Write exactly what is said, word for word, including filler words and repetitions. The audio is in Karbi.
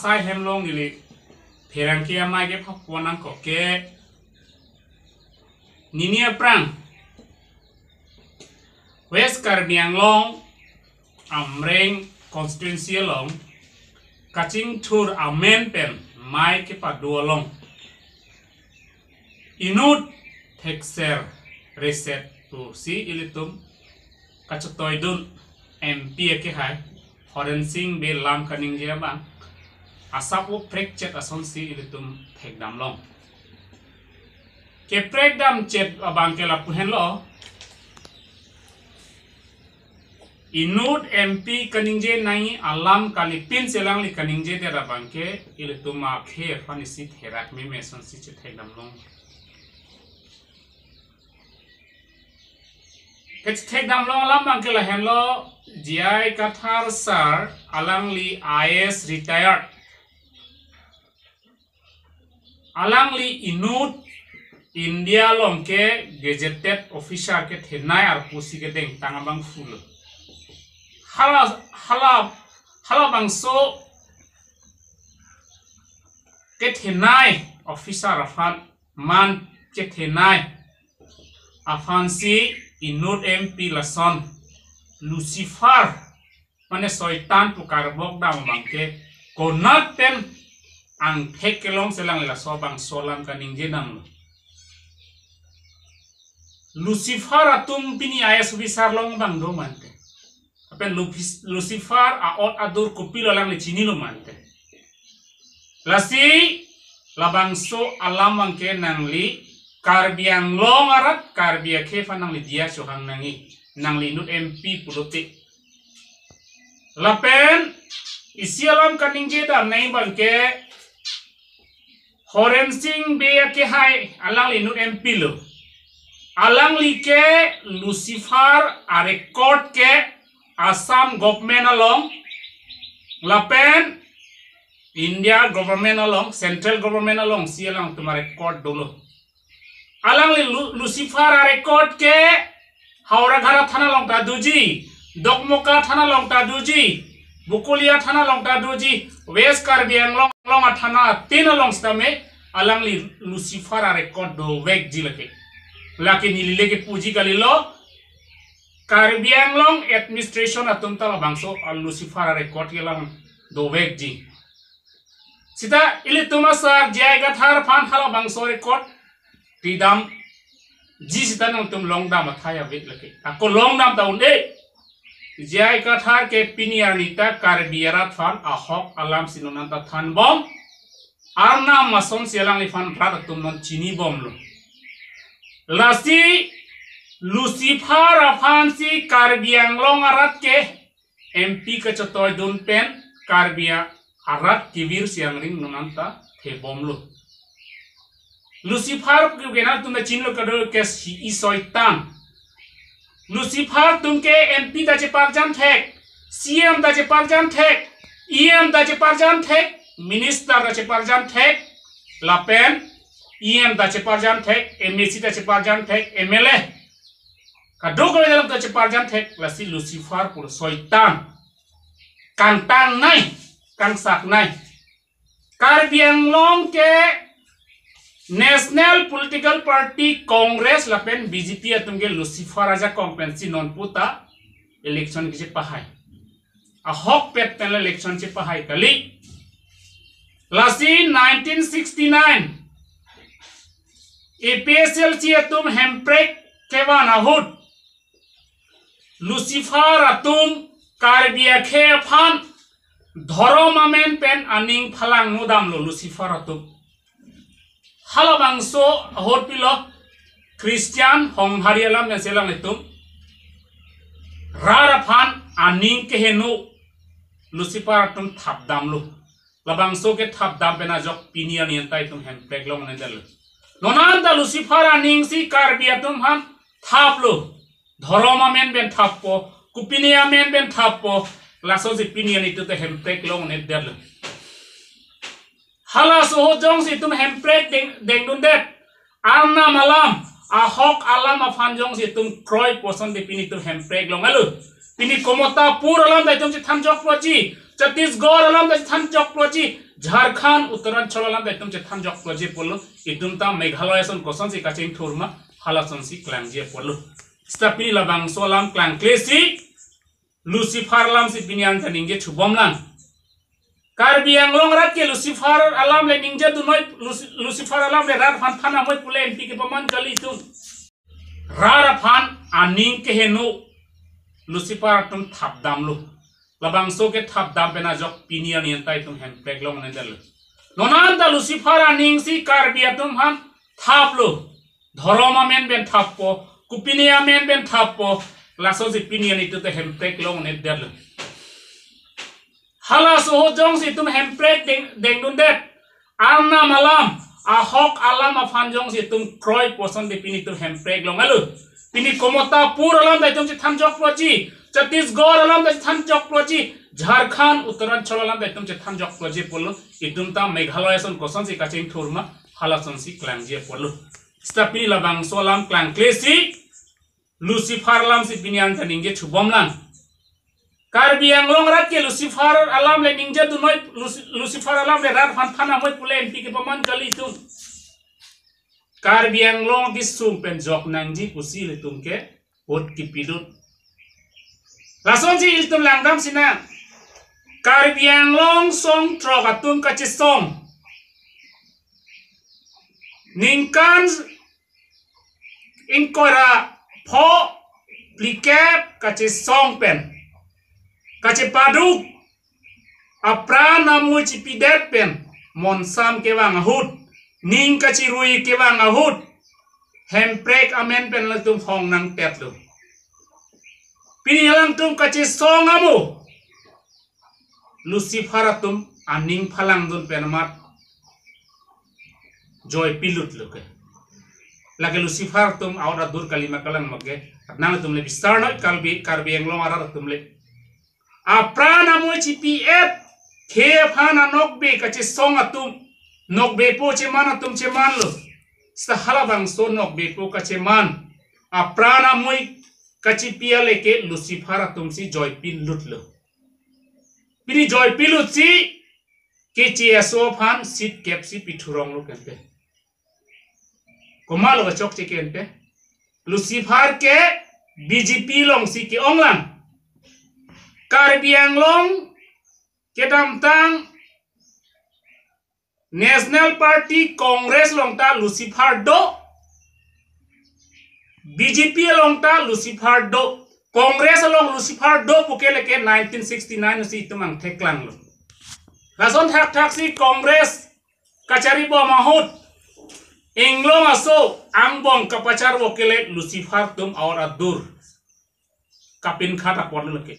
asai hem along neli pherangke amei kephapo nangkok ke, nini aphrang West Karbi Anglong Amreng constituency along kachingthur amen pen mei kepado along inut thekser reset pusi ilitum kachetoidun M P akehai Horen Sing Bey alam kaningje abang asap o prekchet asonsi ilitum thekdam long. Keprekdam chet abang ke lapu henlo. Inut M P kaningje nangji alam kalipin si alangli kaningjedet abang ke ilitum akhei aphan isi therak meme asonsi chethekdam long. Kachethekdam long alam abang ke lahenlo, J I Kathar sir alangli I A S retired. Alangli inut India along ke gazetted officer kethenei arpu si kedengtang abang full. Hala, hala, halabangso kethenei officer aphan, man kethenei aphansi inut M P lason Lucifer, mane soitan pu karbok dam abang ke konat pen angthek kelong si alangli laso abangso alam kaningje damlo. Lucifer atum pini I A S officer along abang do mante. Lapen Lufis-, Lucifer a-ot adur kopilo alangli chinilo mante. Lasi labangso alam abang ke nangli Karbi Anglong arat Karbi akhei aphan nangli diya chohang nangji, nangli inut M P pulote. Lapen isi alam kaningje dam nangji abang ke Horen Sing Bey akehai, alangli inut M P lo. Alangli ke Lucifer a-record ke Assam government along lapen India government along, central government alongsi alangtum a-record dolo. Alangli Lu-, Lucifer a-record ke Howraghat athana along ta doji, Dokmoka athana along ta doji, Bokolia athana along ta doji, West Karbi Anglong, Anglong athana atin along sitame alangli Lucifer a-record dovekji lake. Lake neli le kepuji kalilo, Karbi Anglong administration atum ta labangso a-Lucifer a-record kelang dovekji. Sita ilitum asar J I Kathar aphan halabangso record pidamji sita nangtum longdam athai ave lake. Ako longdam ta un-e. J I Kathar ke pini arni ta Karbi arat aphan ahok alam si non anta thanbom. Arnam asonsi alangliphan rat atum non chinibomlo. Lasi Lucifer aphansi Karbi Anglong arat ke M P kachetoidun pen Karbi arat kevirsi angring non anta thebomlo. Lucifer ke nangtum ta chinilo kadokave ke isi soitan. Lucifer atum ke M P ta cheparjan thek, C M ta cheparjan thek, E M ta cheparjan thek, minister ta cheparjan thek, lapen E M ta cheparjan thek, M A C ta cheparjan thek, M L A kadokave alam ta cheparjan thek, lasi Lucifer pulo soitan. Kangtangnei, kangsaknei. Karbi Anglong ke National Political Party Congress lapen B J P atum ke Lucifer ajakong pensi non puta election kechepahai. Ahokpet pen election chepahai kali. Lasi nineteen sixty-nine A P H L C atum hemprek kevan ahut Lucifer atum Karbi akhei aphan dhorom amen pen aning phalangno damlo Lucifer atum. Halabangso ahut pilo Christian honghari alam pen selang itum rat aphan aning keheno Lucifer atum thapdamlo. Labangso kethapdam pen ajok pini arni anta itum hemprek longledetlo. Non anta Lucifer aning si Karbi atum aphan thaplo. Dhorom amen pen thappo, kopine amen pen thappo, lasonsi pini arni itum ta hemprek longledetlo. Halaso ahut jongsi itum hemprek deng, dengdundet, Arnam alam, ahok alam aphan jongsi itum kroipo asonte pini itum hemprek longlo. Pini Kamatapur alam ta itum chethanjokpo ji, Chhattisgarh alam ta chethan choklo ji, Jharkhand, Uttaranchal alam ta itum chethan choklo ji pulo. Itum ta Meghalaya ason kosonsi kachingthur ma, halasonsi klangji pulo. Seta pini labangso alam klangkle si, Lucifer alam si pini an ta ningje chubom lang. Karbi Anglong arat ke Lucifer alam le ningje dunoi, Luci-, Lucifer alam le rat aphan than amoi pule M P kepaman kali itum. Rat aphan aning keheno Lucifer atum thapdamlo. Labangso kethapdam pen ajok pini arni an ta itum hemprek longledetlo. Non an ta Lucifer aning si Karbi atum aphan thaplo. Dhorom amen pen thappo, kopine amen pen thappo, lasonsi pini an itum ta hemprek longledetlo. Halaso ahut jongsi itum hemprek deng, dengdundet, Arnam alam, ahok alam aphan jongsi itum kroipo asonte pini itum hemprek longlo. Pini Kamatapur alam ta itum chethan choklo ji, Chhattisgarh alam ta chethan choklo ji, Jharkhand, Uttaranchal alam ta itum chethan choklo ji pulo. Itum ta Meghalaya ason kosonsi kachingthur ma, halasonsi klangji pulo. Seta pini labangso alam klangkle si, Lucifer alam si pini an ta ningje chubom lang. Karbi Anglong arat ke Lucifer alam le ningje dunoi, Luci-, Lucifer alam le rat aphan than amoi pule M P kepaman kali itum. Karbi Anglong bisung pen jok nangji pusi ilitum ke vote kipilut. Lasonsi ilitum langdam sinang. Karbi Anglong song throk atum kachesong. Ningkan ingkoi ra pho phlikep kachesong pen, kachepaduk, apran amui chipidet pen, monsam kevang ahut, ning kachirui kevang ahut, hemprek amen pen latum hong nangtetlo. Pini alangtum kachesong amo Lucifer atum aning phalangdun pen amat joipilutlo ke. Lake Lucifer atum aor adur kalima kalang make. Atnang atum le bistar noi Karbi, Karbi Anglong arat atum le. Apran amui chipi-et khei aphan anokbe kachesong atum. Nokbepo cheman atum chemanlo. Seta halabangso nokbepo kacheman, apran amui kachipi aleke Lucifer atum si joipilutlo. Pini joipilut si keche aso aphan seat kep si pithuronglo kente. Komatlo kachokche kente. Lucifer ke B J P along si ke-ong lang. Karbi Anglong kedamtang National Party Congress along ta Lucifer do. B J P along ta Lucifer do. Congress along Lucifer do puke leke nineteen sixty-nine si itum angthek klanglo. Lason thakthak si Congress kachari bom ahut inglong aso angbong kapacharvo kele Lucifer atum aor adur kapinkhat apor leke.